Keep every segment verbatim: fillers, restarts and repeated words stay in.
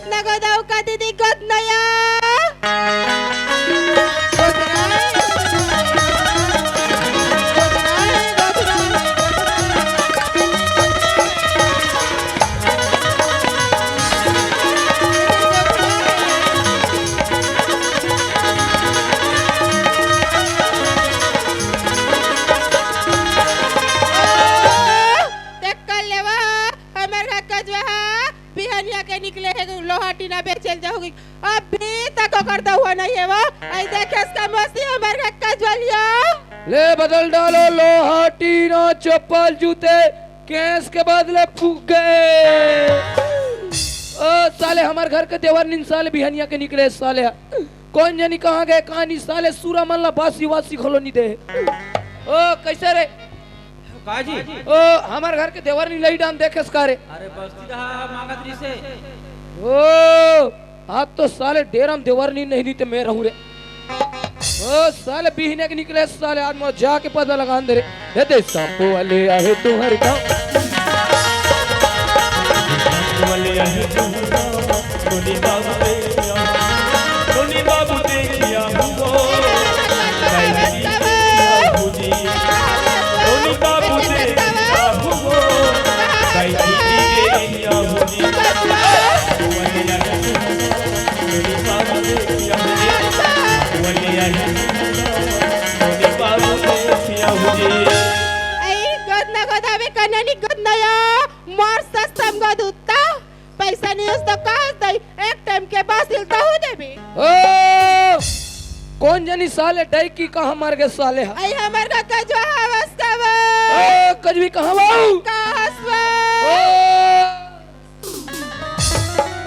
नगदौका दीदी गदनया। देख कर लेवा, हमर घर कजवा हा बिहनिया के निकले हे, लोहा टीना बेचेल जाहूगी। अभी तक ओकर दहुआ नहीं हे वो। आई देखे इसका मौसी हमर घर कजवा लिया। ले बदल डालो, लोहा टीना चप्पल जूते केस के बदले फूक गए। ओ साले, हमर घर के देवर निन साले बिहनिया के निकले साले। कौन जनी कहाँ गए, कहाँ नहीं साले, सूरा मन ला बासी वासी घलो नहीं दे। ओ कैसे रे? का जी? ओ हमर घर के देवर नहीं लई डान देखे सकारे। अरे बस्ती रहा मांगत रही से। ओ आज तो साले डेरम देवर नहीं, नहीं, नहीं तो मैं रहूं रे। ओ साले बिहनिया के निकले साले, आज मोर जाके पता लगा दे रे। हे दे सांप वाले आहे तुम्हारे गाँव। वाले आहे तुम्हारे गाँव। टोनी बाबू देखिया, टोनी बाबू देखिया हुआ। टोनी बाबू देखिया हुआ। पैसा नहीं उस तो कहा दई, एक टाइम के बासिल तो हो देबे। ओ, कौन जनी साले डई की कहाँ मर गए साले हा? आई हमर का कजवा हवस का वो। ओ, कजवी कहाँ वो? का हसवा? ओ,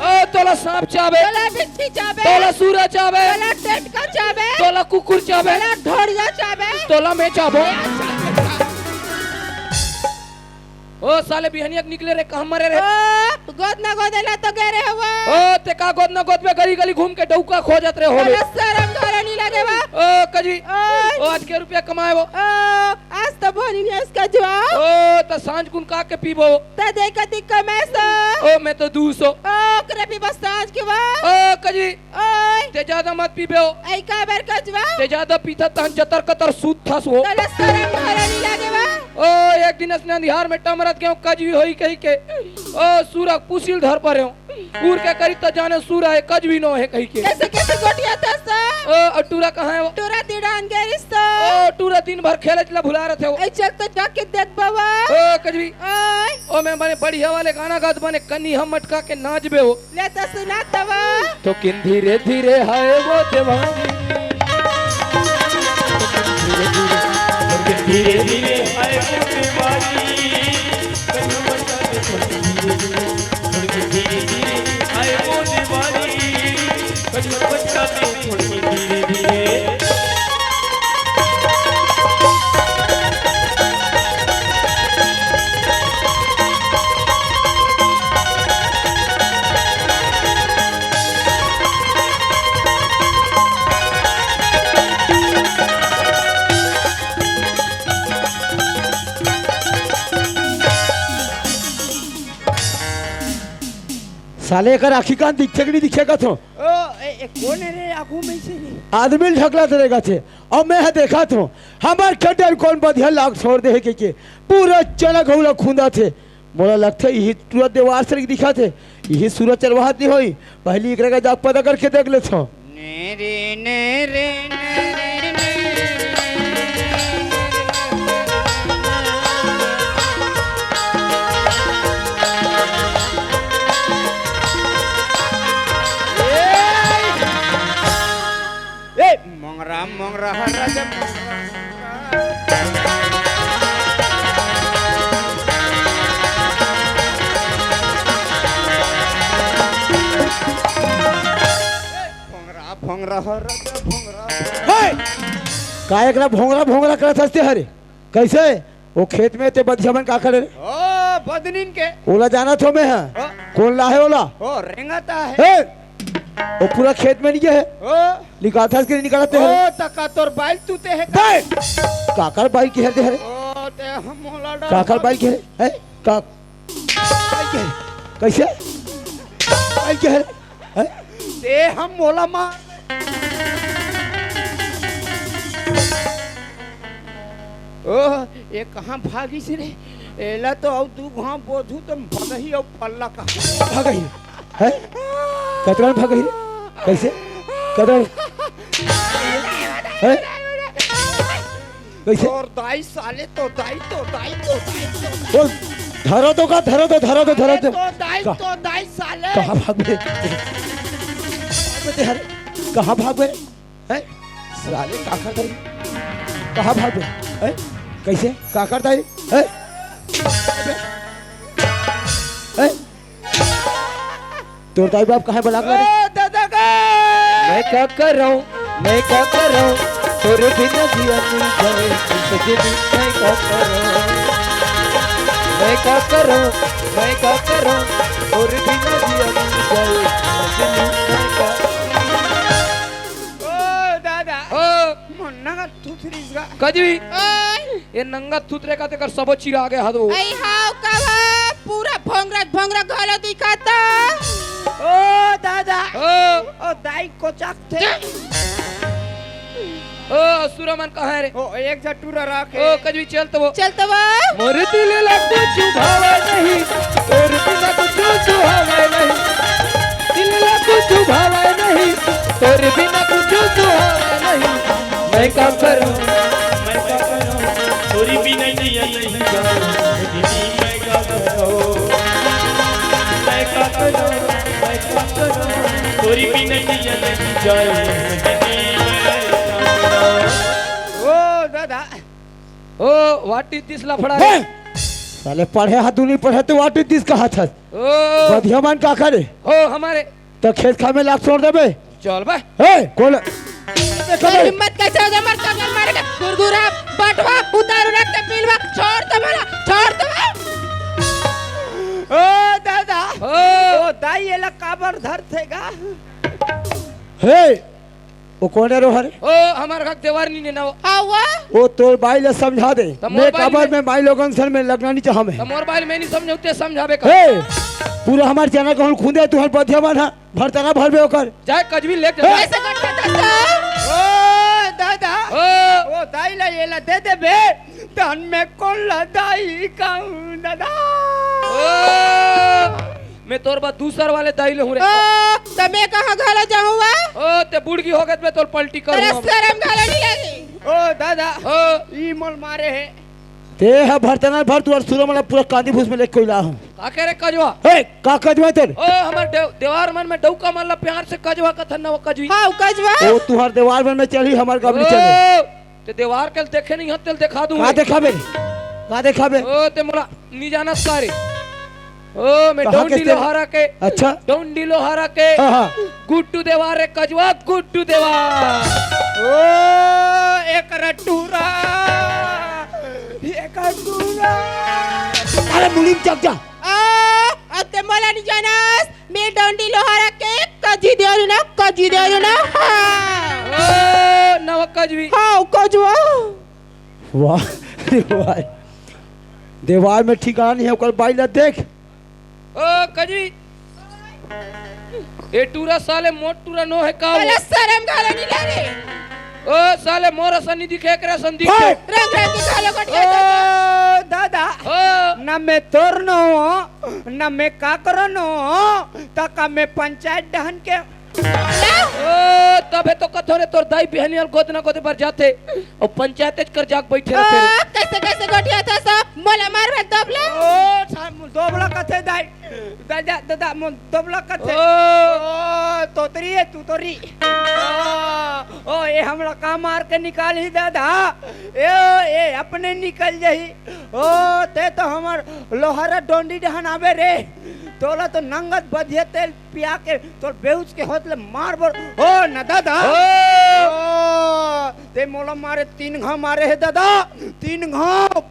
ओ, तोला सांप चाबे। तोला बिच्छी चाबे। तोला सूरा चाबे। तोला टेटका चाबे। तोला कुकुर चाबे। तोला ढोड़िया चाबे। तोला मैं चाबो। ओ साले बिहनिया के निकले रे, कहाँ मरे रे? ओ, गोद ना गोदेला तो गे रे हवा। ओ, ते का गोद ना गोद में गली गली घूम के डौका खोजत रे होले। तोला शरम घलो नहीं लगे बा। ओ, कजवी। ओ। ओ, आज के रुपया कमाए वो? ओ, आज तो बोनी नहीं इसका जुआ। ओ, त सांझ कुन का के पीबो? त दे कती कमाए सो? ओ, मैं तो दू सौ। ओ, ओकरे पीबो सांझ के बा। ओ, कजवी। ओए। ते ज्यादा मत पीबे हो। ऐ काबर कजवा? ते ज्यादा पीथा तहन जतर कतर सूत थस हो। तोला शरम घलो नहीं लागे बा। ओ, एक दिन असने अंधियार में टमरत गयो, कजवी होई कही के। ओ, सूरा पुसिल धर परे हो। उर के करी त जाने सूरा हे, कजवी नो हे कही के। कैसे, कैसे गोटिया थस? ओ, और टूरा कहाँ हे वो? टूरा दिड़ान गेरिस तो। ओ, टूरा दिन भर खेले चला भुला रहे थे वो। ऐ चल तो जाके देख बाबा। ओ, कजवी। ओए। ओ, मैं बने बढ़िया वाले गाना गात बने कन्नी हम मटका के नाच बे हो। ले त सुना तवा। तो किन धीरे धीरे हाय वो जवानी। धीरे धीरे, धीरे धीरे हाय वो जवानी। धीरे धीरे हाय वो जवानी। धीरे धीरे। साले एकर आँखी कान दिखथे कि नहीं दिखथे कथों? ओ, ए, ए, कोन हे रे, आगू में से रे? आदमी ल ढकला त रेगा थे। अउ मैं ह देखत हों, हमर खेत डहर कोन बधिया लाग छोड़ दे हे के, के पूरा चना गहूँ ला खुंदाथे। मोला लगथे, इही टूरा देवार से दिखथे, इही सूरा चरवाहत नहीं होही। पहिली एकरा का जाके पता करके देख लेथों। ने रे, ने रे, ने रे, ने रे। ए, मोंगरा, मोंगरा, हर राजा, मोंगरा। भोंगरा, भोंगरा, हो राजा, भोंगरा। हे! का एकरा भोंगरा, भोंगरा करत हस ते हरे? कैसे? वो खेत में ते बधिया मन का करे? ओ, बदनीन के। ओला जानत हों मैं ह। ओ। कोन ला हे ओला? ओ, रेंगता हे। हे! वो पूरा खेत में नहीं हे। ओ। निकालत हस कि नहीं निकालत हे? ओ, तका तोर बाइल तू ते हे का? बे! काकर बाइल के हरे ते हरे? ओ, ते हम मोला डर काकर बाइल के हरे? हे? का-, बाइल के हरे? कैसे? बाइल के हरे? हैं? ते हम मोला मार। ओह, ये कहाँ भागिस रे? एला तो अउ दू घाव बोधू तो भगही अउ पल्ला का। भागही? हैं? कतरा भागही? कैसे? कतरा? हैं? कैसे? तोर दाई साले, तोर दाई, तोर दाई, तोर दाई, तोर दाई। बोल, धरो तो का, धरो तो, धरो तो, धरो तो। तोर दाई, का-, तोर दाई साले। कहाँ भागबे? भागबे ते हरे? कहाँ भागबे? हैं? साले का करत हे? कहाँ भागबे? हैं? कैसे? का करत हे? हैं? हैं? तोर दाई बाप कहाँ बला कर? ओ दादा का। मैं का कर रहा हूँ, मैं का कर रहा हूँ, तोरे बिना जिया नहीं जाए, सजनी, मैं का कर रहा हूँ, मैं का कर रहा हूँ, मैं का कर रहा हूँ, तोरे बिना जिया नहीं जाए, सजनी, मैं का। ओ दादा। ओ। मोर नंगा थुथरी इसका। कजवी। ओए। ये नंगा थुथरे का तेकर सबो चिरा आगे हाथ वो। ऐ हाव कहा, पूरा भोंगरा भोंगरा घलो दिखाता। ओ दादा। ओ। ओ दाई कोचक थे। ओ असुरा मन कहाँ हे रे? ओ एक झन टूरा रखे। ओ कजवी चल तो वो। चल तो वो। मोर दिल ला कुछ भावे नहीं, तोर बिना कुछ सुहावे नहीं। दिल ला कुछ भावे नहीं, तोर बिना कुछ सुहावे नहीं। मैं का करूं, मैं का करूं, तोरी बिना जिया नहीं जाए। मैं का करूं, मैं का करूं, मैं का करूं, तोरी बिना जिया नहीं जाए। ओ दादा। ओ, what is this लफड़ा रे? हैं? साले पढ़े हा, दुनी पढ़े तो what is this कहा था? ओ। बधिया मन का करे? ओ, हमारे। तो खेत खार में लाग छोड़ देबे। चल बे। ए, कौन? तोर हिम्मत कैसे हो गया? मर कमर मारे का गुरगुरा, बटवा, उतारू रख के पीलवा, छोड़ तो मला, छोड़ तो मला। ओ दादा। ओ। ओ दाई, एला काबर धरथे गा? हे, ओ कोन हे रे हरे? ओ, हमर घर देवार नी ने ना वो। हाँ, वो? ओ तोर बाई ला समझा दे। त मोर मैं बाई काबर में मैं माई लोगन सन में लगना नहीं चाहा मैं। त मोर बाई मैं नहीं समझौते, समझाबे का? हे, पूरा हमर चना कहूँ खुंदे, तुहर बधिया मन हा, भरतना भरबे ओकर। जाए कजवी ले जा। हे। ऐसे कर देता था। ओ, दादा। ओ। ओ, दाई ला ये ला दे दे बे। धन में कौन ला दाई कहूँ, दादा। ओ। मैं तोर बाद दूसर वाले दाई ले हूँ रे। ओ, त मैं कहाँ घाला जाहूँ वा? ओ, ते बुड़गी हो गत मैं तोर पलटी करूँ तेरा अब। शरम घाला नहीं लगी। ओ, दादा। ओ। ई मोल मारे हे। ते हा भरतना भर, तू अउ सुरा मन ला पूरा कांदी भूस में लेके कोई ला हूँ। का करे कजवा? ए, का कजवा तेरे? ओ, हमर दे-, देवार मन में डौका मन ला प्यार से कजवा कथन ना वो कजवी। हाँ, कजवा। ओ, तुहर देवार मन में चली, हमर गाँव में ओ। चली। ते देवार के देखे नहीं हन, तेल देखा दूं का मैं। देखा बे? का देखा बे? ओ, ते मोला नी जानस का रे? ओ, मैं कहाँ डोंडी के तेरे? लोहारा के। अच्छा। डोंडी लोहारा के। हाँ, हाँ। गुड्डू देवार रे कजवा, गुड्डू देवार। ओ, एक रटूरा, एक रटूरा। अरे, मुनीम, जा, जा। आ, अब ते मोला नी जानस। मैं डोंडी लोहारा के कजी देवरी ना, कजी देवरी ना। हाँ। ओ, नवा कजवी। हाँ, कजवा। वाह, अरे वाह। देवार में ठिकाना नहीं है, ओकर बाई ला देख। ओ, कजवी। ए टूरा साले मोट टूरा नो है का वो? साले शरम घालो नी लगे। ओ, साले मोर असन नी दिखे, एकरे असन दिखे। हे! रंग रंग दिखा लो, गोटिया ओ, दादा। दादा। ओ। ना मैं तोर नो हो, ना मैं काकरो नो हो, त का मैं पंचायत डहन के? ना। ओ, तभे तो कथो रे, तोर दाई बिहनिया गोद ना गोदे बर जाथे, अउ पंचायत कर जाके बैठे रहिथे रे। ओ, कैसे, कैसे गोटिया था सब? मोला मार भर दोबला। ओ, सा-, दोबला कथे दाई। दादा, दादा, मोर दोबला कथे। ओ। ओ, तोतरी है, तू तोरी। ओ, ओ, ये हमला का मार के निकालही दादा? ए, ए, अपने निकल जाही। ओ, ते तो हमर लोहारा डोंडी डहन आबे रे। तोला तो नंगत बधिया तेल पिया के तोर बेउस के होत ले मार बर। ओ, न दादा। ओ। ओ, ते मोला मारे, तीन घाव मारे हे दादा, तीन घाव।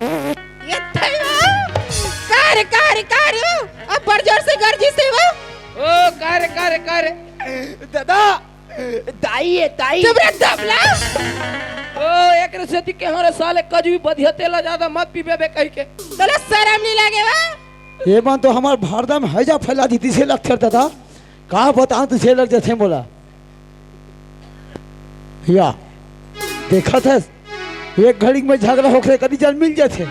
ये थैया। का रे, का रे, का रे? अब बड़ जोर से गरजिस हे वो। ओ, का रे, का रे, का रे? दादा, दाई हे, दाई। चुप रह, दबला। ओ, एकरे सेती के हमारे साले कजवी बधिया तेला ज्यादा मत पीबे बे कहि के। तोला शरम नहीं लागे वा? ये मन तो हमार भारदा में हैजा फैला दी, दिसे लगथे दादा। का बताओं, तुझे लग जाथे मोला। या, देखत हस, एक घड़ी में झगड़ा होके कदी जन मिल जाथे।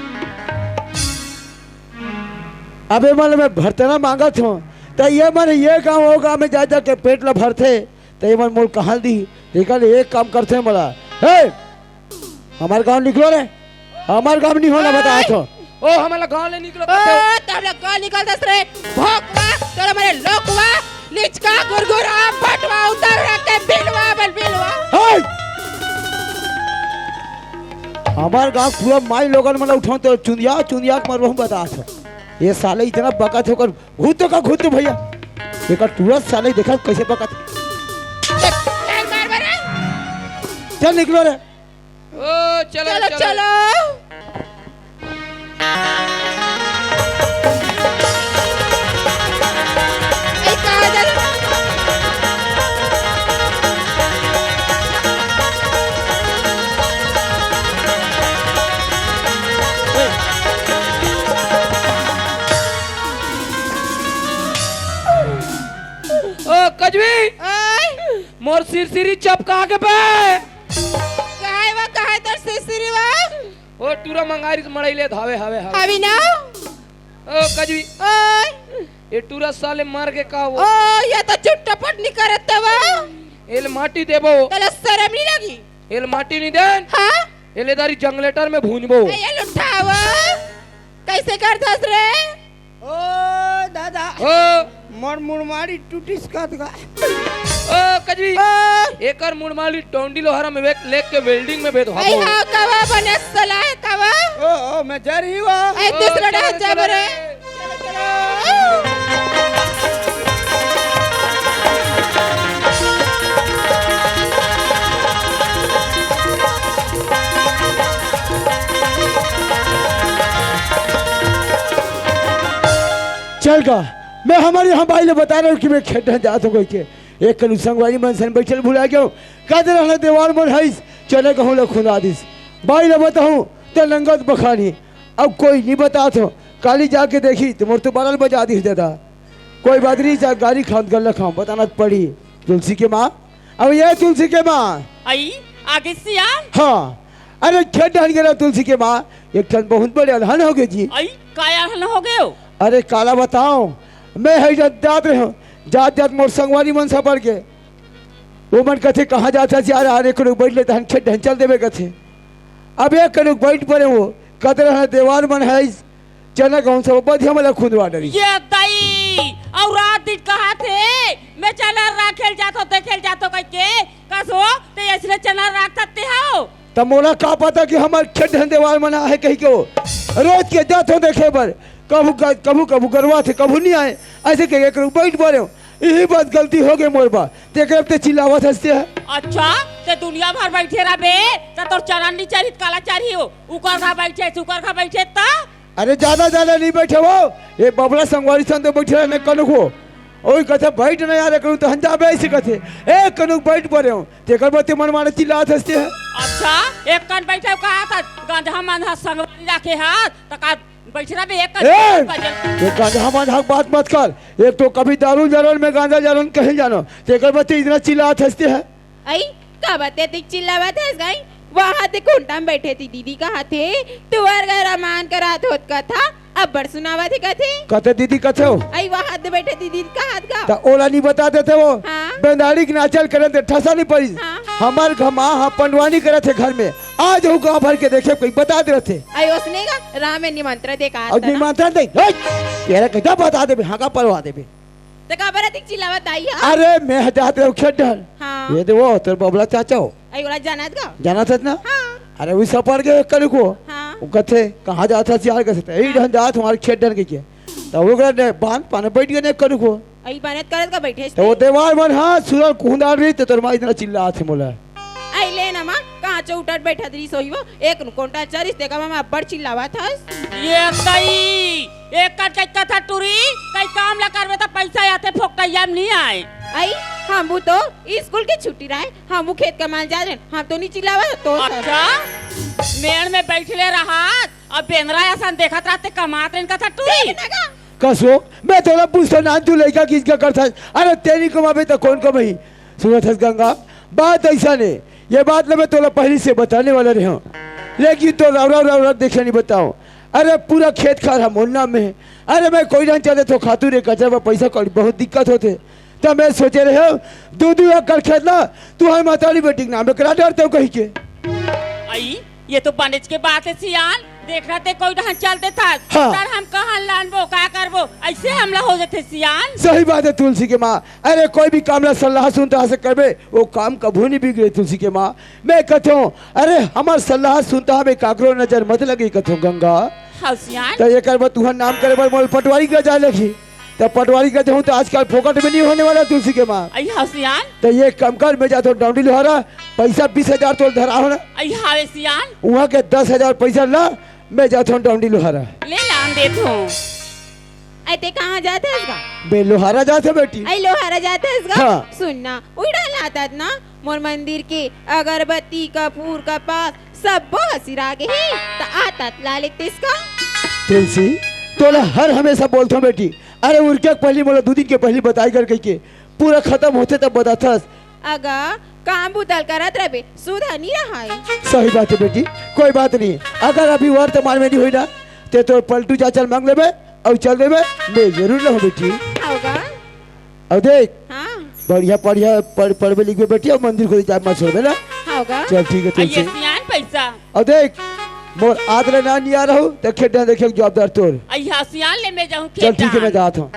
अबे मन मैं भरतना मांगत हूँ, त ये मन ये गांव वो गांव में जा जा के पेट ला भरथे, त ये मन मोल कहाँ दी? एकर एक काम करथे मोला। हे, हमार गांव निकलो रे, हमार गांव नहीं होना बता तो। ओ, हमारा गांव ले निकलो ओ, तो। तब लोग गांव निकलतस रे, भोकवा, तोरा मरे लोकवा, लिचका, गुरगुरा, भटवा, उतर रखे, बिलवा, बल बिलवा। हे! हमार गांव पूरा माई लोगन मन उठाओ तो चुंदिया, चुंदिया के मरबहूं बता तो। ये साले इतना बकत होकर, घुट का घुट भैया। एकर तुरंत साले देखा कैसे बकत। चल, मार मारे। चल निकलो रे। ओ, चलो, चलो, चलो। चलो। ए, कहाँ जा रहे? ओ, कजवी। ओए। मोर सिरसिरी चपका के बे। काहे वा, काहे तोर सिरसिरी वा? ओ टूरा मंगारी से मड़ई ले धावे, हावे, हावे। हावी ना? ओ कजवी। ओए। ये टूरा साले मर के का वो? ओ, ये तो चुट्टापट नहीं करत वा। एल माटी देबो। तला शरम नहीं लगी? एल माटी नहीं देन? हाँ? एले दारी जंगलेटर में भूंजबो। ए, ये लुट्ठावा। कैसे करथस रे? ओ दादा। ओ। मोर मुड़मारी टूटिस कत गा। ओ कजवी। ओ। एकर मुड़मारी डोंडी लोहरा में वेक लेके वेल्डिंग में भेद आई हबो। हाँ, कवा बने सलाह कवा? ओ, ओ, मैं जा रही हूँ। आई ओ, दूसरा चलो, डाल चलो, जब रे। चलो। चल गा, मैं हमारे यहाँ बाई ले बता रहा हूँ कि मैं खेत ढन जात हूँ कहिके। एक कनु संगवारी मन सन बैठल भुला गयो। कद रहना देवार मन हईस, चने कहूँ ला खुंदा दिस। बाई ले बताऊँ, त नंगत बखानी। अब कोई नहीं बतात हो, काली जाके देखी, त मोर तो बारल बजा दिस दादा। कोई बात नहीं, जा गारी खाम, गल्ला खाम, बताना त पड़ी। तुलसी के माँ, अब ये तुलसी के माँ। आई, आगे सियान? हाँ, अरे खेत ढन गेला तुलसी के माँ, एक ठन बहुत बड़े अलहन हो गए जी। आई, का अलहन हो गयो? अरे काला बताओ, मैं है जात, जात रहे हूँ, जात जात मोर संगवारी मन सफर के। वो मन कथे, "कहाँ जात हस यार? अरे कोनो बैठ ले, तहन खेत ढन चल देबे," कथे। अब एक कनुक बैठ पड़े हो, कत रहना देवार मन है, चना गहूं सब बधिया मला खुंदवा डरी। ये दाई, अउ रात दिन कहा थे, "मैं चना राखेल जात हो, देखेल जात हो," कह के, कस हो, ते इसने चना राख सकते हो? त मोला का पता कि हमर खेत ढन देवार मन आहे कहि के वो। रोज के जात हो देखे बर, कभू ग-, कभू, कभू गरवा थे, कभू नहीं आए, ऐसे कह के करू बैठ पड़े हो। यही बात गलती हो गई मोर बा, तेकरे ते चिल्लावत हंसते है। अच्छा, ते दुनिया भर बैठे रहबे, त तोर चना नहीं चाहिए, काला चाहिए हो? उकर घा बैठे, सुकर घा बैठे, त? अरे, ज्यादा, ज्यादा नहीं बैठे हो। ये बबला संगवारी सन तो बैठे रहने कनुक हो। ओई कथे, "बैठ ना यार, कनु तो हम जाबे," ऐसे कथे। ए, कनु बैठ पड़े हो। तेकर बते मन मारे चिल्लात हंसते हैं। अच्छा, एक कन बैठे कहा था, गंधा मन हा संगवारी राखे हाथ, त का बैठ रहा बे एक कन ए, बजल। ये गंधा मन हक बात मत कर। एक तो कभी दारू जलन में गांजा जलन कहीं जानो। तेकर बते इतना चिल्लात हंसते हैं। आई, का बात है, दिक चिल्लावत हस गई? वहाँ दे कोंटा में बैठे थी दीदी कहा थे, तुअर घर अमान करात होत कथा, अब्बड़ सुनावत ही कथे। कथे दीदी कथे हो? आई, वहाँ दे बैठे थी दीदी कहा था। त ओला नहीं बता देते हो? हाँ। बेंदाड़ी के नाचल करे थे, ठसा नहीं पड़ी। हाँ। हमार घमा, हाँ, पंडवानी करे थे घर में। आज हो गाँव भर के देखे, कोई बता दे रहे थे। आई, उसने का राम में निमंत्रण दे कहा अब था ना? निमंत्रण दे, हे, तेरा कैसा बता देबे, हाँ का परवा देबे। त काबर अतिक चिल्लावत आई हा? अरे, मैं जात रहे खेत ढन। हाँ। ये दे वो, तेरे बबला चाचा हो। आई, ओला जानत का? जानत हस ना? हाँ। अरे, वो सपड़ के कनु को। हाँ। वो कथे, "कहाँ जात हस यार?" कथे, "यही ढन जात हमारे खेत ढन के के।" त वो कहे, "बांध पाने बैठ गए ने कनु को।" आई, बानत करत का बैठे त वो देवार मन, हाँ, सुरल कुंदार रही, त तोर माँ इतना चिल्लात हे मोला। आई ले ना माँ, कहाँ चौटट बैठत रही सोई वो, एक नु कोंटा चरिस, तेका माँ अब्बड़ चिल्लावत हस। ये तई, एक कर के कथा टूरी, कई काम ला करबे त पैसा आथे, फोकटैया में नहीं आए। आई, हमू तो स्कूल के छुट्टी रहे, हमू खेत कमाल जा रहे, हम तो नहीं चिल्लावत, तो अच्छा, मेड़ में बैठले रहत, अब बेंदरा असन देखत रहते, कमात रहन कथा टूरी। देख ना गा, कसो, मैं तोला पूछथों ना, तू लइका किसका करथस? अरे तेरी कमाबे त कोन कमाही? सुनत हस गंगा, बात अइसन हे, ये बात ल मैं तोला पहिली से बताने वाला रेहेंव, लेकिन तोर रौरा रौरा देखे नइ बतावंव। अरे पूरा खेत खार ह मोर नाम में हे। अरे मैं कोई ना चले तो खातू रे कचरा बर पइसा कौड़ी बहुत दिक्कत होथे। त मैं सोचे रेहेंव, दू दू एकड़ खेत ला तुंहर महतारी बेटी के नाम में करा डारतेंव कहिके। अई, ये तो बनेच के बात हे सियान। देखना ते कोई डहन चल देथस। हाँ। त हम कहाँ लानबो, का करबो, अइसे हमला हो जाथे सियान। सही बात हे तुलसी के माँ। अरे कोई भी काम ला सलाह सुनता से करबे, वो काम कभू नइ बिगड़े तुलसी के माँ। मैं कथों, अरे हमर सलाह सुनता में काकरो नजर मत लगे कथों गंगा। हव सियान। त एकर बर तुंहर नाम करे बर मोला पटवारी करा जाए लगही। त पटवारी करा जाहूँ त आजकल फोकट में नइ होने वाला तुलसी के माँ। अई हव सियान। त एक काम कर, मैं जाथों डौंडी लोहारा, पइसा बीस हजार तोला धरा हों ना। अई हव सियान। उहाँ के दस हजार पइसा ला, मैं जाथों डौंडी लोहारा। ले लान देथों। अई ते कहाँ जात हस गा? बे लोहारा जाथों बेटी। अई लोहारा जात हस गा? हाँ। सुन ना, उही डहन आतात ना, मोर मंदिर के अगरबत्ती, कपूर, कपास, सब्बो ह सिरा गे हे, त आतात ला लेतेस का? तुलसी, तोला हर हमेशा बोलथों बेटी, अरे उरके के पहिली मोला दू दिन के पहिली बताए कर कहिके, पूरा खतम होथे तब बताथस। अगा, काम बुता ल करत रहिबे, सुध नइ रहय। सही बात हे बेटी, कोई बात नहीं, अगर अभी वर्तमान में नइ होही ना, ते तोर पलटू चाचा ल मांग लेबे अउ चल देबे, मैं जरूर रहूँ बेटी। हव गा। अउ देख, हाँ। बढ़िया पढ़िया पढ़, पढ़बे लिखबे बेटी, अउ मंदिर कोती जाए मत छोड़बे ना। हव गा। चल ठीक हे अई तुलसी। सियान पइसा। अउ देख, मोर आद ले ना नियारहू, त खेत डहन देखे के जवाबदार तोर। अई हव सियान, ले मैं जाहूँ खेत डहन। चल ठीक हे, मैं जात हूँ।